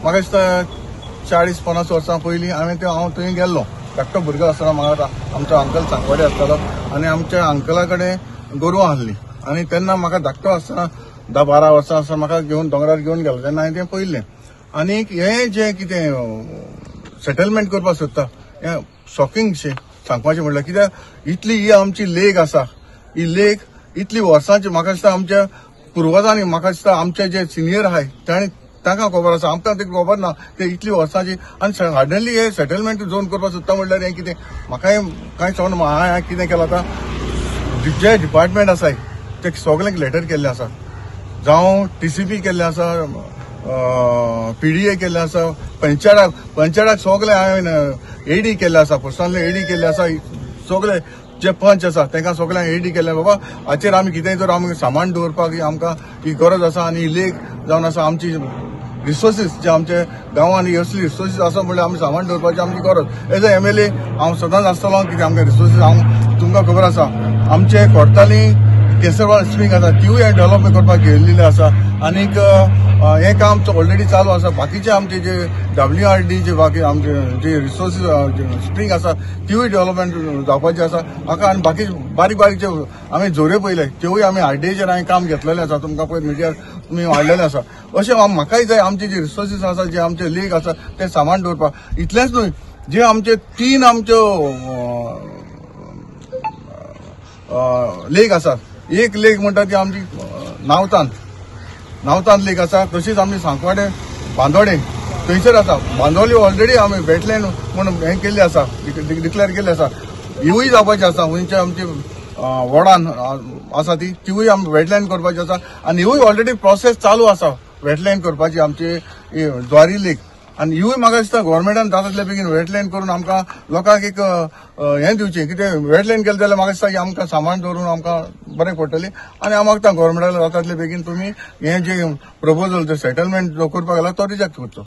म्हाका दिसता 40-50 वर्सां पयलीं हांवें ते हांव थंय गेल्लो. धाकटो भुरगो आसतना म्हाका आमचो अंकल सांकवाडे आसतालो आनी आमच्या अंकला कडेन गोरवां आहलीं आनी तेन्ना म्हाका धाकटो आसतना 10-12 वर्सां आसतना म्हाका घेवन दोंगरार घेवन गेलो तेन्ना हांवें तें पळयल्लें. आनीक हें जें कितें सेटलमेंट करपाक सोदता हें शॉकिंग शें सांगपाचें म्हणल्यार, कित्याक इतली ही आमची लेक आसा, ही लेक इतली वर्सांची म्हाका दिसता आमच्या पुर्वजांनी, म्हाका दिसता आमचे जे सिनियर आहाय तांणी तांकां खबर आसा, आमकां तें खबर ना ते इतली वर्सांची. आनी सडनली हे सेटलमेंट झोन करपाक सोदता म्हणल्यार हें कितें म्हाका कांय समजना. हांवें कितें केलां आतां जे डिपार्टमेंट आसाय ते सगळ्यांक लेटर केल्ले आसा, जावं TCP केल्ले आसा, PDA केल्ले आसा, पंचायताक सगळे हांवें AD केल्ले आसा, पर्सनली AD केल्ले आसा, सगळे जे पंच आसा तांकां सगळ्यांक AD केल्ले. बाबा हाचेर आमी कितेंय तर आमी सामान दवरपाक आमकां ही गरज आसा आनी ही लेक जावन आसा आमची रिसोर्सीस जे आमचे गांवांत असली रिसोर्सीस आसा म्हणल्यार आमी सामान दवरपाची आमची गरज. एज अ MLA हांव सदांच आसतलो कित्याक आमकां रिसोर्सीस हांव तुमकां खबर आसा आमचे कोडताली केसरवाल स्प्रींग आसा तिवूय डेव्हलपमेंट करपाक गेल्लें आसा आनीक हें काम ऑलरेडी चालू आसा. बाकीचे आमचे जे WRD जे बाकी आमचे जे रिसोर्सीस स्प्रींग आसा तिवूय डेव्हलपमेंट जावपाचें आसा म्हाका. आनी बाकी बारीक बारीक जे आमी झोरे पळयले त्योय आमी RDAचेर हांवें काम घेतलेलें आसा, तुमकां पयर मिडियार तुमी हाडलेलें आसा. अशें म्हाकाय जाय आमचे जे रिसोर्सीस आसा जे आमचे लेक आसा ते सामान दवरपाक. इतलेंच न्हय जे आमचे 3 आमच्यो लेक आसा, एक लेक म्हणटा ती आमची नावतान लेक आसा, तशीच आमी सांकवाडे बांदोडे थंयसर आसा. बांदोली ऑलरेडी आमी वेटलँड म्हूण हें केल्लें आसा, डिक्लेअर केल्लें आसा, हिवूय जावपाची आसा. खंयचे आमची वडान आसा ती तिवूय आमी वेटलँड करपाची आसा आनी हिवूय ऑलरेडी प्रोसेस चालू आसा वेटलँड करपाची आमची द्वारी लेक. आनी हिवूय म्हाका दिसता गव्हर्मेंटान जाता तितले बेगीन वेटलँड करून आमकां लोकांक एक हें दिवचें, कितें वेटलँड केलें जाल्यार म्हाका दिसता की आमकां सामान दवरून आमकां बरें पडटलें. आनी हांव मागता गव्हर्मेंटाक जाता तितले बेगीन तुमी हें जें प्रपोजल जें सेटलमेंट जो करपाक घाला तो रिजेक्ट करचो.